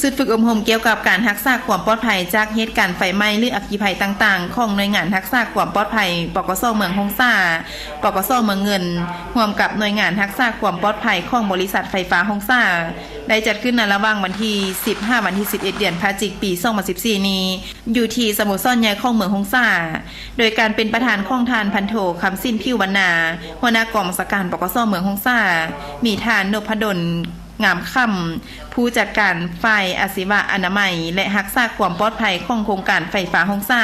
ຊຸດຝຶກອົບຮົມກ່ຽວກັບການຮັກສາຄວາມປອດໄພຈາກເຫດການໄຟໄໝ້ ຫຼື ອັກຄີໄພຕ່າງໆ ຂອງໜ່ວຍງານຮັກສາຄວາມປອດໄພ ປກສ ເມືອງຫົງສາ, ປກສ ເມືອງເງິນ, ຮ່ວມກັບໜ່ວຍງານຮັກສາຄວາມປອດໄພຂອງບໍລິສັດໄຟຟ້າຫົງສາ ໄດ້ຈັດຂຶ້ນໃນລະຫວ່າງວັນທີສິບ ຫາວັນທີສິບເອັດ ເດືອນພະຈິກ ປີສອງພັນສິບສີ່ນີ້ ຢູ່ທີ່ສະໂມສອນໃຫຍ່ຂອງເມືອງຫົງສາ ໂດຍການເປັນປະທານຂອງທ່ານພັນໂທ ຄຳສິນ ຜິວວັນນາ ຫົວໜ້າກອງບັນຊາການ ປກສ ເມືອງຫົງສາ, ມີທ່ານ ນົບພະດົນ ງາມຄຳ ຜູ້ຈັດການຝ່າຍອາຊີວະອະນາໄມ ແລະ ຮັກສາຄວາມປອດໄພຂອງໂຄງການໄຟຟ້າຫົງສາ,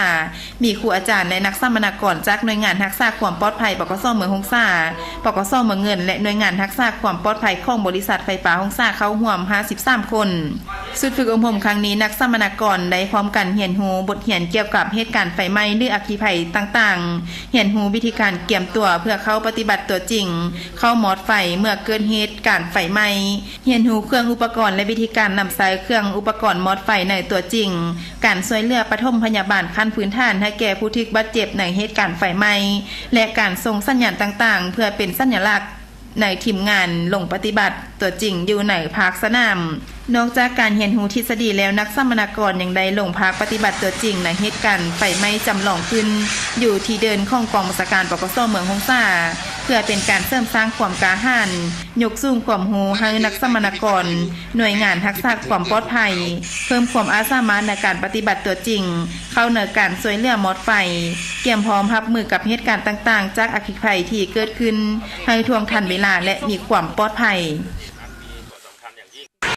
ມີຄູອາຈານ ແລະ ນັກສຳມະນາກອນຈາກໜ່ວຍງານຮັກສາຄວາມປອດໄພ ປກສ ເມືອງຫົງສາ, ປກສ ເມືອງເງິນ ແລະ ໜ່ວຍງານຮັກສາຄວາມປອດໄພຂອງບໍລິສັດໄຟຟ້າຫົງສາເຂົ້າຮ່ວມຫ້າສິບສາມຄົນ. ຊຸດຝຶກອົບຮົມຄັ້ງນີ້ ນັກສຳມະນາກອນໄດ້ພ້ອມກັນຮຽນຮູ້ບົດຮຽນກ່ຽວກັບເຫດການໄຟໄໝ້ ຫຼື ອັກຄີໄພຕ່າງໆ, ຮຽນຮູ້ວິທີການກຽມຕົວເພື່ອເຂົ້າປະຕິບັດຕົວຈິງ, ເຂົ້າມອດໄຟເມື່ອເກີດເຫດການໄຟໄໝ້, ຮຽນຮູ້ເຄື່ອງອຸປະກອນ ແລະ ວິທີການນຳໃຊ້ເຄື່ອງອຸປະກອນມອດໄຟໃນຕົວຈິງ, ການຊ່ວຍເຫຼືອປະຖົມພະຍາບານຂັ້ນພື້ນຖານໃຫ້ແກ່ຜູ້ຖືກບາດເຈັບໃນເຫດການໄຟໄໝ້ ແລະ ການສົ່ງສັນຍານຕ່າງໆ ເພື່ອເປັນສັນຍະລັກ ໃນທີມງານລົງປະຕິບັດຕົວຈິງຢູ່ໃນພາກສະໜາມ. ນອກຈາກການຮຽນຮູ້ທິດສະດີແລ້ວ, ນັກສຳມະນາກອນຍັງໄດ້ລົງພາກປະຕິບັດຕົວຈິງໃນເຫດການໄຟໄໝ້ຈຳລອງຂຶ້ນ ຢູ່ທີ່ເດີ່ນຂອງກອງບັນຊາການ ປກສ ເມືອງຫົງສາ ເພື່ອເປັນການເສີມສ້າງຄວາມກ້າຫານ, ຍົກສູງຄວາມຮູ້ໃຫ້ນັກສຳມະນາກອນ, ໜ່ວຍງານຮັກສາຄວາມປອດໄພ, ເພີ່ມຄວາມອາດສາມາດໃນການປະຕິບັດຕົວຈິງ, ເຂົ້າໃນການຊ່ວຍເຫຼືອມອດໄຟ, ກຽມພ້ອມຮັບມືກັບເຫດການຕ່າງໆ ຈາກອັກຄີໄພທີ່ເກີດຂຶ້ນ ໃຫ້ທ່ວງທັນເວລາ ແລະ ມີຄວາມປອດໄພ.